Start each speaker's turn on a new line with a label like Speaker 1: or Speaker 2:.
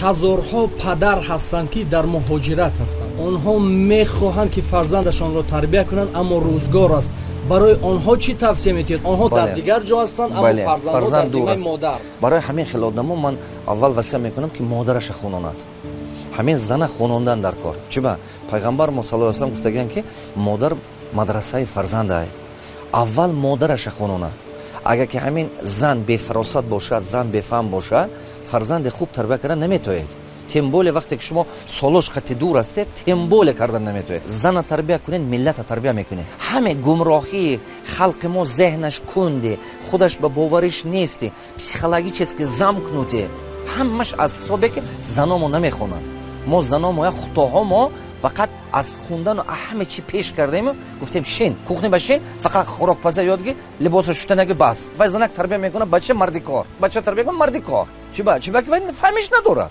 Speaker 1: Ҳазорҳо падар ҳастанд, ки дар муҳоҷират ҳастанд. Онҳо мехоҳанд, ки фарзандашонро тарбия кунанд, аммо рӯзгор аст. Барои онҳо чӣ тавсия медиҳед? Онҳо дар дигар ҷо ҳастанд, аммо фарзандҳо дар зиммаи модар.
Speaker 2: Барои ҳамин хел одамо ман аввал васия мекунам, ки модараша хононад. Ҳамин зана хонондан дар кор. Чиба пайғамбар мо саллаллоҳу алайҳи васаллам гуфтагианд, ки модар мадрасаи фарзандае. Аввал модараша хононад. Агар ки ҳамин зан бефаросат бошад, зан бефаҳм бошад, фарзанди хуб тарбия кардан наметоед. Тем более вақте ки шумо солош қати дур ҳастед, тем более кардан наметоед. Зана тарбия кунед, миллата тарбия мекунед. Ҳаме гумроҳии халқи мо, зеҳнаш кунде, худаш ба бовариш нести, психологически замкнутый, ҳамаш аз ҳисобе, ки заномо намехонанд. Мо заномо я хутоҳо мо фақат аз хундану ҳаме чи пеш кардему гуфтем: «Шин кухня ба шин, фақат хӯрокпаза ёд гир, либосо шуштанаги, бас». Вай занак тарбия мекунад бача, марди кор, бача тарбия мекунад, марди кор. Чиба? Чиба ки вай фаҳмиш надорад.